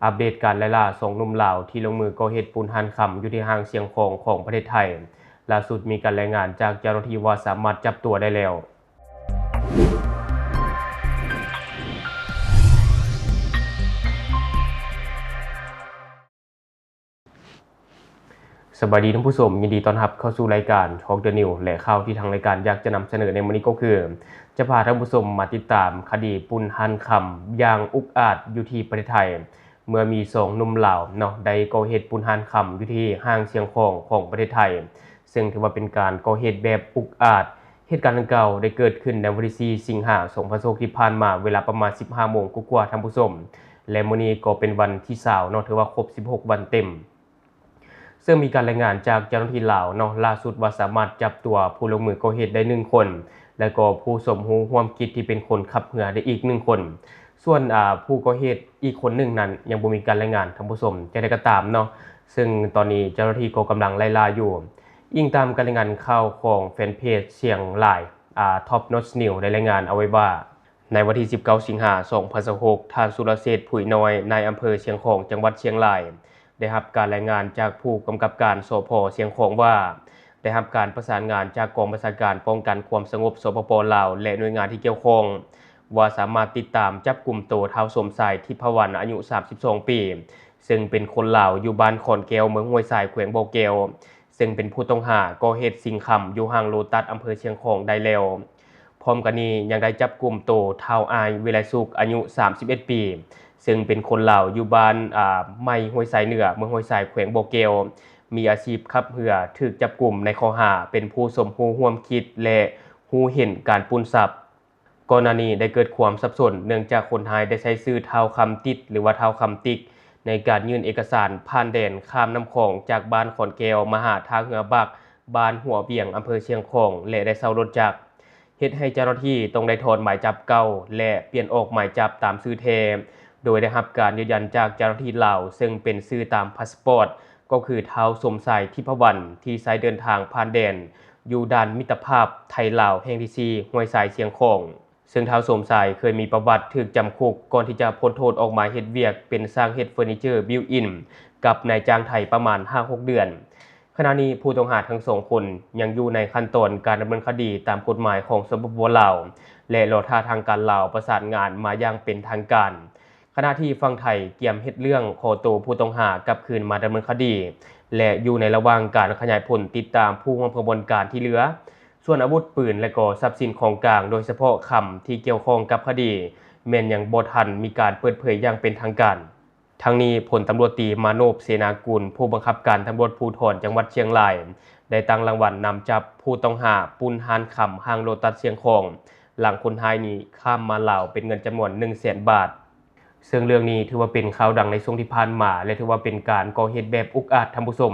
ອັບເດດການໄລ່ລ່າສອງໜຸ່ມລາວທີ່ລົງມືກໍ່ເຫດປຸ້ນຮ້ານຄຳຢູ່ທີ່ຫ້າງຊຽງຂອງຂອງປະເທດໄທ. ລ່າສຸດມີການລາຍງານຈາກເຈົ້າໜ້າທີ່ວ່າສາມາດຈັບຕົວໄດ້ແລ້ວ. ສະບາຍດີທ່ານຜູ້ຊົມ, ຍິນດີຕ້ອນຮັບເຂົ້າສູ່ລາຍການ Talk the News ແລະ ຂ່າວທີ່ທາງລາຍການຢາກຈະນຳສະເໜີໃນມື້ນີ້ກໍຄື ຈະພາທ່ານຜູ້ຊົມມາຕິດຕາມຄະດີປຸ້ນຮ້ານຄຳຢ່າງອຸກອາດຢູ່ທີ່ປະເທດໄທ. ເມື່ອມີສອງໜຸ່ມລາວເນາະ ໄດ້ກໍ່ເຫດປຸ້ນຮ້ານຄຳຢູ່ທີ່ຫ້າງຊຽງຂອງຂອງປະເທດໄທ, ເຊິ່ງຖືວ່າເປັນການກໍ່ເຫດແບບອຸກອາດ. ເຫດການດັ່ງກ່າວໄດ້ເກີດຂຶ້ນໃນວັນທີສີ່ ສິງຫາ ສອງພັນຊາວຫົກ ທີ່ຜ່ານມາ ເວລາປະມານສິບຫ້າໂມງກວ່າໆ ທ່ານຜູ້ຊົມ, ແລະ ມື້ນີ້ກໍເປັນວັນທີຊາວເນາະ ຖືວ່າຄົບສິບຫົກວັນເຕັມ. ເຊິ່ງມີການລາຍງານຈາກເຈົ້າໜ້າທີ່ລາວເນາະ ລ່າສຸດວ່າສາມາດຈັບຕົວຜູ້ລົງມືກໍ່ເຫດໄດ້ໜຶ່ງຄົນ ແລະ ກໍຜູ້ສົມຮູ້ຮ່ວມຄິດທີ່ເປັນຄົນຂັບເຮືອໄດ້ອີກໜຶ່ງຄົນ. ສ່ວນ ອາ ຜູ້ກໍ່ເຫດອີກຄົນໜຶ່ງນັ້ນ ຍັງບໍ່ມີການລາຍງານ ທ່ານຜູ້ຊົມ. ຢ່າງໃດກໍຕາມເນາະ, ເຊິ່ງຕອນນີ້ເຈົ້າໜ້າທີ່ກໍກຳລັງໄລ່ລ່າຢູ່. ອີງຕາມການລາຍງານຂ່າວຂອງແຟນເພຈຊຽງລາຍ ອາ Top Notch News ໄດ້ລາຍງານເອົາໄວ້ວ່າ ໃນວັນທີສິບເກົ້າ ສິງຫາ ສອງພັນຊາວຫົກ ທ່ານ ສຸລະເຊດ ຜຸຍນ້ອຍ ນາຍອຳເພີຊຽງຂອງ ຈັງຫວັດຊຽງລາຍ ໄດ້ຮັບການລາຍງານຈາກຜູ້ກຳກັບການ ສພ ຊຽງຂອງ ວ່າ ໄດ້ຮັບການປະສານງານຈາກກອງບັນຊາການປ້ອງກັນຄວາມສະຫງົບ ສປປ ລາວ ແລະ ໜ່ວຍງານທີ່ກ່ຽວຂ້ອງ ວ່າສາມາດຕິດຕາມຈັບກຸມໂຕທ້າວ ສົມຊາຍ ທິບພະວັນ ອາຍຸ ສາມສິບສອງ ປີ, ເຊິ່ງເປັນຄົນລາວ ຢູ່ບ້ານຂອນແກ້ວ ເມືອງຫ້ວຍຊາຍ ແຂວງບໍ່ແກ້ວ, ເຊິ່ງເປັນຜູ້ຕ້ອງຫາກໍ່ເຫດຊິງຄຳຢູ່ຫ້າງໂລຕັສ ອຳເພີຊຽງຂອງໄດ້ແລ້ວ. ພ້ອມກັນນີ້ຍັງໄດ້ຈັບກຸມໂຕທ້າວ ອາຍ ວິໄລສຸກ ອາຍຸ ສາມສິບເອັດ ປີ, ເຊິ່ງເປັນຄົນລາວຢູ່ບ້ານ ອາ ໃໝ່ຫ້ວຍຊາຍເໜືອ ເມືອງຫ້ວຍຊາຍ ແຂວງບໍ່ແກ້ວ, ມີອາຊີບຂັບເຮືອ, ຖືກຈັບກຸມໃນຂໍ້ຫາເປັນຜູ້ສົມຮູ້ຮ່ວມຄິດ ແລະ ຮູ້ເຫັນການປຸ້ນຊັບ. ກ່ອນໜ້ານີ້ໄດ້ເກີດຄວາມສັບສົນ ເນື່ອງຈາກຄົນຮ້າຍໄດ້ໃຊ້ຊື່ທ້າວຄຳຕິດ ຫຼືວ່າທ້າວຄຳຕິກ ໃນການຍື່ນເອກະສານຜ່ານແດນຂ້າມນ້ຳຂອງ ຈາກບ້ານຂອນແກ້ວມາຫາທ່າເຮືອບັກ ບ້ານຫົວວຽງ ອຳເພີຊຽງຂອງ ແລະ ໄດ້ເຊົ່າລົດຈັກ, ເຮັດໃຫ້ເຈົ້າໜ້າທີ່ຕ້ອງໄດ້ຖອນໝາຍຈັບເກົ່າ ແລະ ປ່ຽນອອກໝາຍຈັບຕາມຊື່ແທ້, ໂດຍໄດ້ຮັບການຢືນຢັນຈາກເຈົ້າໜ້າທີ່ລາວ ເຊິ່ງເປັນຊື່ຕາມພາສປອດ ກໍຄືທ້າວ ສົມຊາຍ ທິບພະວັນ ທີ່ໃຊ້ເດີນທາງຜ່ານແດນ ຢູ່ດ່ານມິດຕະພາບໄທລາວແຫ່ງທີສີ່ ຫ້ວຍຊາຍ ຊຽງຂອງ. ເຊິ່ງທ້າວ ສົມຊາຍ ເຄີຍມີປະຫວັດຖືກຈຳຄຸກ ກ່ອນທີ່ຈະພົ້ນໂທດອອກມາເຮັດວຽກເປັນຊ່າງເຮັດເຟີນີເຈີ built-in ກັບນາຍຈ້າງໄທປະມານຫ້າຫົກເດືອນ. ຂະນະນີ້ຜູ້ຕ້ອງຫາທັງສອງຄົນຍັງຢູ່ໃນຂັ້ນຕອນການດຳເນີນຄະດີຕາມກົດໝາຍຂອງ ສປປ ລາວ ແລະ ລໍຖ້າທາງການລາວປະສານງານມາຢ່າງເປັນທາງການ. ຂະນະທີ່ຝັ່ງໄທກຽມເຮັດເລື່ອງຂໍໂຕຜູ້ຕ້ອງຫາກັບຄືນມາດຳເນີນຄະດີ ແລະ ຢູ່ໃນລະຫວ່າງການຂະຫຍາຍຜົນຕິດຕາມຜູ້ຮ່ວມຂະບວນການທີ່ເຫຼືອ. ສ່ວນອາວຸດປືນ ແລະ ກໍຊັບສິນຂອງກາງ, ໂດຍສະເພາະຄຳທີ່ກ່ຽວຂ້ອງກັບຄະດີ ແມ່ນຍັງບໍ່ທັນມີການເປີດເຜີຍຢ່າງເປັນທາງການ. ທັງນີ້, ພົນຕຳຫຼວດຕີ ມາໂນບ ເສນາກຸນ ຜູ້ບັງຄັບການຕຳຫຼວດພູທອນຈັງຫວັດຊຽງລາຍ ໄດ້ຕັ້ງລາງວັນນຳຈັບຜູ້ຕ້ອງຫາປຸ້ນຮ້ານຄຳຫ້າງໂລຕັສຊຽງຂອງ ຫຼັງຄົນຮ້າຍນີ້ຂ້າມມາລາວເປັນເງິນຈຳນວນໜຶ່ງແສນບາດ. ເຊິ່ງເລື່ອງນີ້ຖືວ່າເປັນຂ່າວດັງໃນຊ່ວງທີ່ຜ່ານມາ ແລະ ຖືວ່າເປັນການກໍ່ເຫດແບບອຸກອາດ, ທ່ານຜູ້ຊົມ.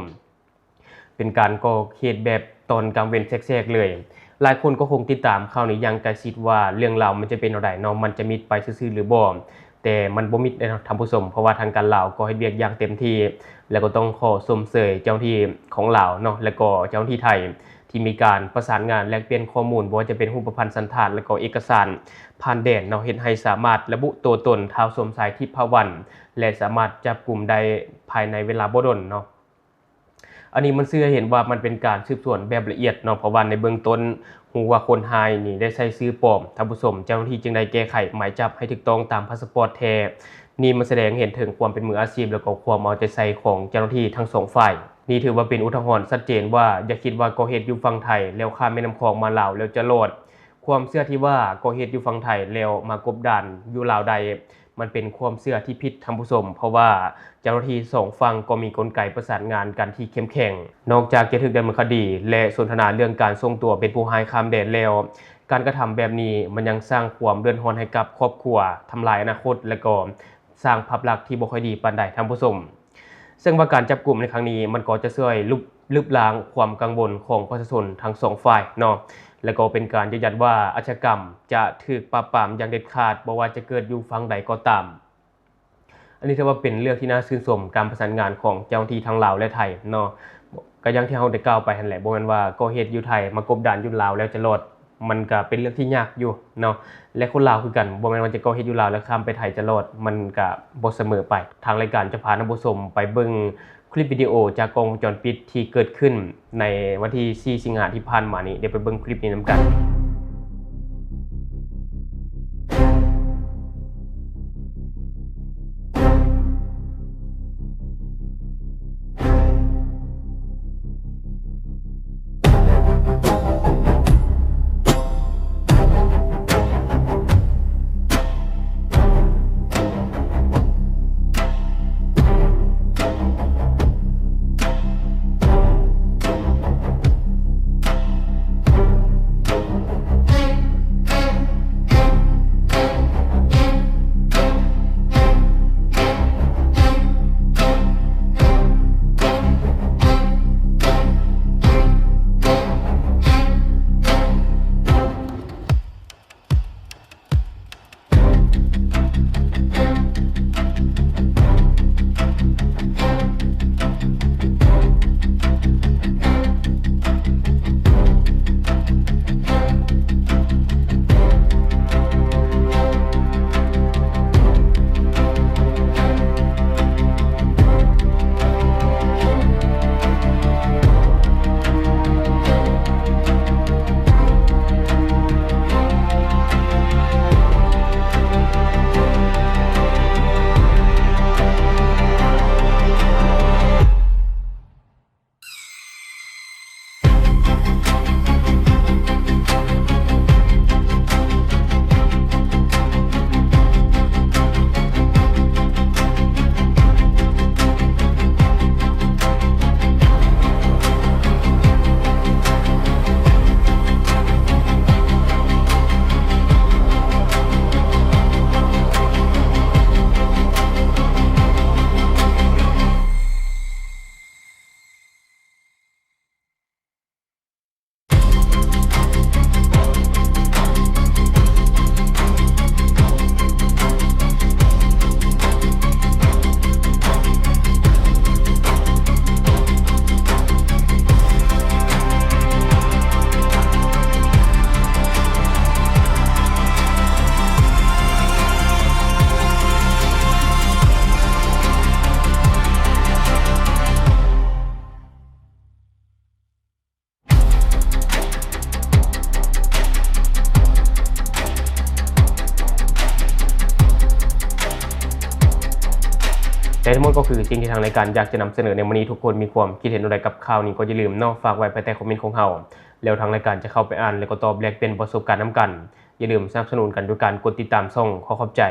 ເປັນການກໍ່ເຫດແບບຕອນກາງເວັນແສກໆເລີຍ. ຫຼາຍຄົນກໍຄົງຕິດຕາມຂ່າວນີ້ຢ່າງໃກ້ຊິດວ່າເລື່ອງລາວມັນຈະເປັນແນວໃດເນາະ, ມັນຈະມິດໄປຊື່ໆຫຼືບໍ່? ແຕ່ມັນບໍ່ມິດເດ້ເນາະທ່ານຜູ້ຊົມ, ເພາະວ່າທາງການລາວກໍເຮັດວຽກຢ່າງເຕັມທີ່ ແລະ ກໍຕ້ອງຂໍຊົມເຊີຍເຈົ້າໜ້າທີ່ຂອງລາວເນາະ ແລະ ກໍເຈົ້າໜ້າທີ່ໄທ ທີ່ມີການປະສານງານແລກປ່ຽນຂໍ້ມູນ, ບໍ່ວ່າຈະເປັນຮູບປະພັນສັນຖານ ແລະ ກໍເອກະສານຜ່ານແດນເນາະ, ເຮັດໃຫ້ສາມາດລະບຸຕົວຕົນທ້າວ ສົມຊາຍ ທິບພະວັນ ແລະ ສາມາດຈັບກຸມໄດ້ພາຍໃນເວລາບໍ່ດົນເນາະ. ອັນນີ້ມັນຊື່ໃຫ້ເຫັນວ່າມັນເປັນການສືບສວນແບບລະອຽດເນາະ, ເພາະວ່າໃນເບື້ອງຕົ້ນຮູ້ວ່າຄົນຮ້າຍນີ້ໄດ້ໃຊ້ຊື່ປອມ, ທ່ານຜູ້ຊົມ, ເຈົ້າໜ້າທີ່ຈຶ່ງໄດ້ແກ້ໄຂໝາຍຈັບໃຫ້ຖືກຕ້ອງຕາມພາສະປອດແທ້. ນີ້ມັນສະແດງໃຫ້ເຫັນເຖິງຄວາມເປັນມືອາຊີບ ແລະ ກໍຄວາມເອົາໃຈໃສ່ຂອງເຈົ້າໜ້າທີ່ທັງສອງຝ່າຍ. ນີ້ຖືວ່າເປັນອຸທາຫອນຊັດເຈນວ່າ ຢ່າຄິດວ່າກໍ່ເຫດຢູ່ຝັ່ງໄທ ແລ້ວຂ້າມແມ່ນ້ຳຂອງມາລາວແລ້ວຈະລອດ. ຄວາມເຊື່ອທີ່ວ່າກໍ່ເຫດຢູ່ຝັ່ງໄທແລ້ວມາກົບດານຢູ່ລາວໄດ້ ມັນເປັນຄວາມເຊື່ອທີ່ຜິດ, ທ່ານຜູ້ຊົມ, ເພາະວ່າເຈົ້າໜ້າທີ່ສອງຝັ່ງກໍມີກົນໄກປະສານງານກັນທີ່ເຂັ້ມແຂງ. ນອກຈາກຈະຖືກດຳເນີນຄະດີ ແລະ ສົນທະນາເລື່ອງການສົ່ງຕົວເປັນຜູ້ຮ້າຍຂ້າມແດນແລ້ວ, ການກະທຳແບບນີ້ມັນຍັງສ້າງຄວາມເດືອດຮ້ອນໃຫ້ກັບຄອບຄົວ, ທຳລາຍອະນາຄົດ ແລະ ກໍສ້າງພາບລັກທີ່ບໍ່ຄ່ອຍດີປານໃດ, ທ່ານຜູ້ຊົມ. ເຊິ່ງວ່າການຈັບກຸມໃນຄັ້ງນີ້ ມັນກໍຈະຊ່ວຍລົບ ລົບລ້າງຄວາມກັງວົນຂອງປະຊາຊົນທັງສອງຝ່າຍເນາະ ແລະ ກໍເປັນການຢືນຢັນວ່າອາຊະຍາກຳຈະຖືກປາບປາມຢ່າງເດັດຂາດ, ບໍ່ວ່າຈະເກີດຢູ່ຝັ່ງໃດກໍຕາມ. ອັນນີ້ຖືວ່າເປັນເລື່ອງທີ່ໜ້າຊື່ນຊົມ ການປະສານງານຂອງເຈົ້າໜ້າທີ່ທັງລາວ ແລະ ໄທເນາະ. ກໍຢ່າງທີ່ເຮົາໄດ້ກ່າວໄປຫັ້ນແຫຼະ, ບໍ່ແມ່ນວ່າກໍ່ເຫດຢູ່ໄທມາກົບດານຢູ່ລາວແລ້ວຈະລອດ. ມັນກະເປັນເລື່ອງທີ່ຍາກຢູ່ເນາະ ແລະ ຄົນລາວຄືກັນ ບໍ່ແມ່ນວ່າຈະກໍ່ເຫດຢູ່ລາວແລ້ວຂ້າມໄປໄທຕະຫຼອດ ມັນກະບໍ່ສະເໝີໄປ. ທາງລາຍການຈະພາທ່ານຜູ້ຊົມໄປເບິ່ງຄລິບວິດີໂອຈາກກ້ອງວົງຈອນປິດທີ່ເກີດຂຶ້ນໃນວັນທີສີ່ ສິງຫາທີ່ຜ່ານມານີ້ ດຽວໄປເບິ່ງຄລິບນີ້ນຳກັນ. ແລະ ທັງໝົດກໍຄືສິ່ງທີ່ທາງລາຍການຢາກຈະນຳສະເໜີໃນມື້ນີ້. ທຸກຄົນມີຄວາມຄິດເຫັນແນວໃດກັບຂ່າວນີ້ ກໍຢ່າລືມເນາະ ຝາກໄວ້ພາຍໃຕ້ຄອມເມັນຂອງເຮົາ ແລ້ວທາງລາຍການຈະເຂົ້າໄປອ່ານ ແລ້ວກໍຕອບແລກປ່ຽນປະສົບການນຳກັນ. ຢ່າລືມສະໜັບສະໜູນກັນດ້ວຍການກົດຕິດຕາມຊ່ອງ. ຂໍຂອບໃຈ.